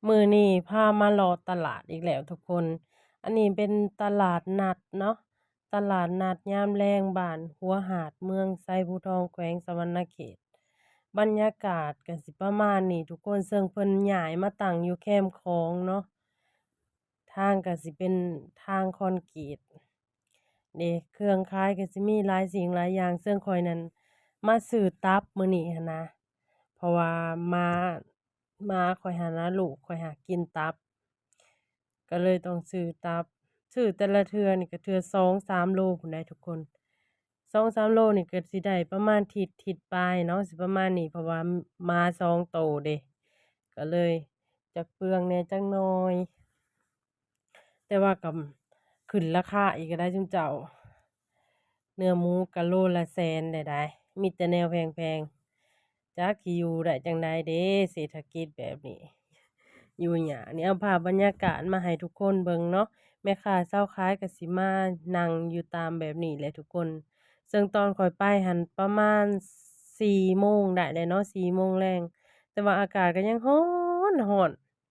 ມື້ນີ້ພາມາເລາະຕະຫຼາດອີກແລ້ວທຸກຄົນ. ອັນນີ້ເປັນຕະຫຼາດນັດເນາະ, ຕະຫຼາດນັດຍາມແລງບ້ານຫົວຫາດ ເມືອງໄຊພູທອງ ແຂວງສະຫວັນນະເຂດ. ບັນຍາກາດກໍຊິປະມານນີ້ທຸກຄົນ, ເຊິ່ງເພິ່ນຍ້າຍມາຕັ້ງຢູ່ແຄມຂອງເນາະ. ທາງກໍຊິເປັນທາງຄອນກຣີດເດ້, ເຄື່ອງຂາຍກໍຊິມີຫຼາຍສິ່ງຫຼາຍຢ່າງ. ເຊິ່ງຂ້ອຍນັ້ນມາຊື້ຕັບມື້ນີ້ຫັ້ນນະ, ເພາະວ່າໝາ ໝາຂ້ອຍຫັ້ນນະ ລູກຂ້ອຍຫາກກິນຕັບ ກໍເລີຍຕ້ອງຊື້ຕັບ. ຊື້ແຕ່ລະເທື່ອນີ້ກໍເທື່ອສອງສາມໂລພຸ້ນໃດ໋ທຸກຄົນ. ສອງສາມໂລນີ້ກໍຊິໄດ້ປະມານທິດ ທິດປາຍເນາະ, ຊິປະມານນີ້ ເພາະວ່າໝາສອງໂຕເດ້, ກໍເລີຍຈັກເປືອງແດ່ຈັກໜ້ອຍ. ແຕ່ວ່າກໍຂຶ້ນລາຄາອີກກໍໄດ້ຊຸມເຈົ້າ. ເນື້ອໝູກໍໂລລະແສນໄດ້ ໄດ້ ມີແຕ່ແນວແພງໆ. ຈັກຊິຢູ່ໄດ້ຈັ່ງໃດເດ້ ເສດຖະກິດແບບນີ້ ຢູ່ຍາກ. ນີ້ເອົາພາບບັນຍາກາດມາໃຫ້ທຸກຄົນເບິ່ງເນາະ. ແມ່ຄ້າຊາວຂາຍກໍຊິມານັ່ງຢູ່ຕາມແບບນີ້ແຫຼະທຸກຄົນ. ເຊິ່ງຕອນຂ້ອຍໄປຫັ້ນປະມານສີ່ໂມງໄດ້ແຫຼະເນາະ, ສີ່ໂມງແລງ, ແຕ່ວ່າອາກາດກໍຍັງຮ້ອນ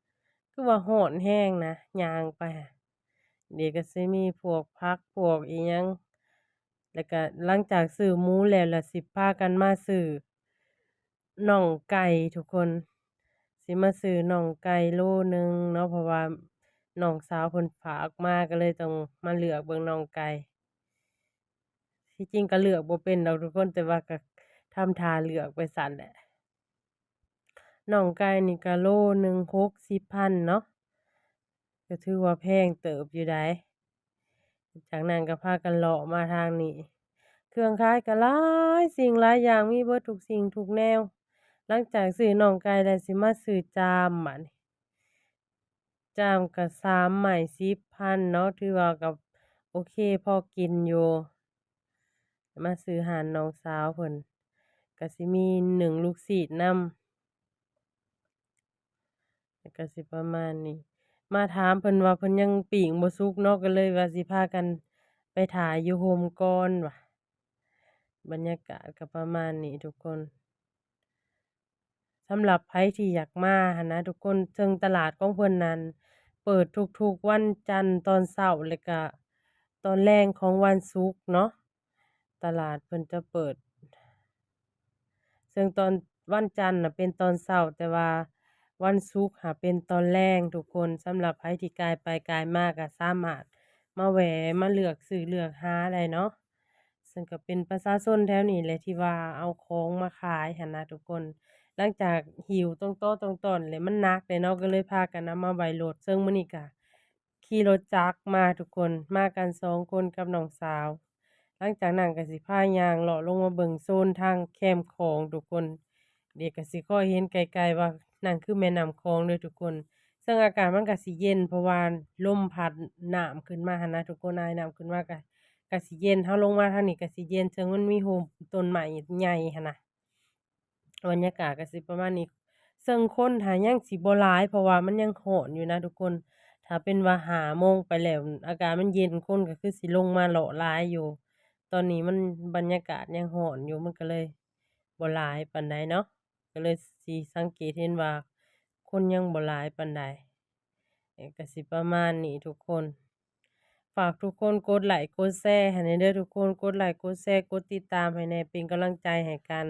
ໆ. ຄືວ່າຮ້ອນແຮງນະ ຍ່າງໄປ. ເດ ກໍຊິມີພວກຜັກພວກອີ່ຫຍັງ, ແລ້ວກໍຫຼັງຈາກຊື້ໝູແລ້ວ ລະຊິພາກັນມາຊື້ໜ່ອງໄກ່ທຸກຄົນ. ຊິມາຊື້ໜ່ອງໄກ່ໂລໜຶ່ງເນາະ, ເພາະວ່ານ້ອງສາວເພິ່ນຝາກມາ ກໍເລີຍຕ້ອງມາເລືອກເບິ່ງໜ່ອງໄກ່. ທີ່ຈິງກໍເລືອກບໍ່ເປັນດອກທຸກຄົນ, ແຕ່ວ່າກໍທຳທ່າເລືອກໄປຊັ້ນແຫຼະ. ໜ່ອງໄກ່ນີ້ກໍໂລໜຶ່ງຫົກສິບພັນເນາະ, ກໍຖືວ່າແພງເຕີບຢູ່ໃດ໋. ຈາກນັ້ນກໍພາກັນເລາະມາທາງນີ້, ເຄື່ອງຂາຍກໍຫຼາຍສິ່ງຫຼາຍຢ່າງ, ມີເບິດທຸກສິ່ງທຸກແນວ. ຫຼັງຈາກຊື້ໜ່ອງໄກ່ແລ້ວ ຊິມາຊື້ຈາມບາດນີ້. ຈາມກໍສາມໄມ້ສິບພັນເນາະ, ຖືວ່າກໍໂອເຄພໍກິນຢູ່. ມາຊື້ຮ້ານນ້ອງສາວເພິ່ນ ກໍຊິມີໜຶ້ງລູກຊີ້ນນຳ, ແລ້ວກໍຊິປະມານນີ້. ມາຖາມເພິ່ນວ່າເພິ່ນຍັງປີ້ງບໍ່ສຸກເນາະ, ກໍເລີຍວ່າຊິພາກັນໄປຖ້າຢູ່ໂຮມກ່ອນວ່າ. ບັນຍາກາດກໍປະມານນີ້ທຸກຄົນ. ສຳລັບໃຜທີ່ຢາກມາຫັ້ນນະທຸກຄົນ, ເຊິ່ງຕະຫຼາດຂອງເພິ່ນນັ້ນເປີດທຸກໆວັນຈັນຕອນເຊົ້າ ແລະກະຕອນແລງຂອງວັນສຸກເນາະ, ຕະຫຼາດເພິ່ນຈະເປີດ. ເຊິ່ງຕອນວັນຈັນນະເປັນຕອນເຊົ້າ, ແຕ່ວ່າວັນສຸກຫາເປັນຕອນແລງທຸກຄົນ. ສຳລັບໃຜທີ່ກາຍໄປກາຍມາ ກະສາມາດມາແວ່ ມາເລືອກຊື້ເລືອກຫາໄດ້ເນາະ. ເຊິ່ງກໍເປັນປະຊາຊົນແຖວນີ້ແຫຼະທີ່ວ່າເອົາຂອງມາຂາຍຫັ້ນນະທຸກຄົນ. ຫຼັງຈາກຫິ້ວຕ່ອງໂຕຕ່ອງຕອນແລ້ວ ມັນໜັກເດ້ເນາະ, ກໍເລີຍພາກັນເອົາມາໄວ້ລົດ. ເຊິ່ງມື້ນີ້ກະຂີ່ລົດຈັກມາທຸກຄົນ, ມາກັນສອງຄົນກັບນ້ອງສາວ. ຫຼັງຈາກນັ້ນກໍຊິພາຍ່າງເລາະລົງມາເບິ່ງໂຊນທາງແຄມຂອງທຸກຄົນ. ເດ ກໍຊິຄ່ອຍເຫັນໄກໆວ່ານັ້ນຄືແມ່ນ້ຳຂອງເດີທຸກຄົນ. ເຊິ່ງອາກາດມັນກໍຊິເຢັນ ເພາະວ່າລົມພັດນ້ຳຂຶ້ນມາຫັ້ນນະທຸກຄົນ, ອາຍນ້ຳຂຶ້ນມາກໍ ກໍຊິເຢັນ. ເຮົາລົງມາທາງນີ້ກໍຊິເຢັນ, ເຊິ່ງມັນມີໂຮມຕົ້ນໄມ້ໃຫຍ່ຫັ້ນນະ. ບັນຍາກາດກໍຊິປະມານນີ້, ເຊິ່ງຄົນຫາຍັງຊິບໍ່ຫຼາຍ ເພາະວ່າມັນຍັງຮ້ອນຢູ່ນະທຸກຄົນ. ຖ້າເປັນວ່າຫ້າໂມງໄປແລ້ວ ອາກາດມັນເຢັນ, ຄົນກໍຄືຊິລົງມາເລາະຫຼາຍຢູ່. ຕອນນີ້ມັນ ບັນຍາກາດຍັງຮ້ອນຢູ່, ມັນກໍເລີຍບໍ່ຫຼາຍປານໃດເນາະ. ກໍເລີຍຊິສັງເກດເຫັນວ່າຄົນຍັງບໍ່ຫຼາຍປານໃດ. ເອີ ກໍຊິປະມານນີ້ທຸກຄົນ. ຝາກທຸກຄົນກົດໄລກ໌ກົດແຊໃຫ້ແດ່ເດີທຸກຄົນ, ກົດໄລກ໌ກົດແຊ ກົດຕິດຕາມໃຫ້ແດ່ ເປັນກຳລັງໃຈໃຫ້ກັນ.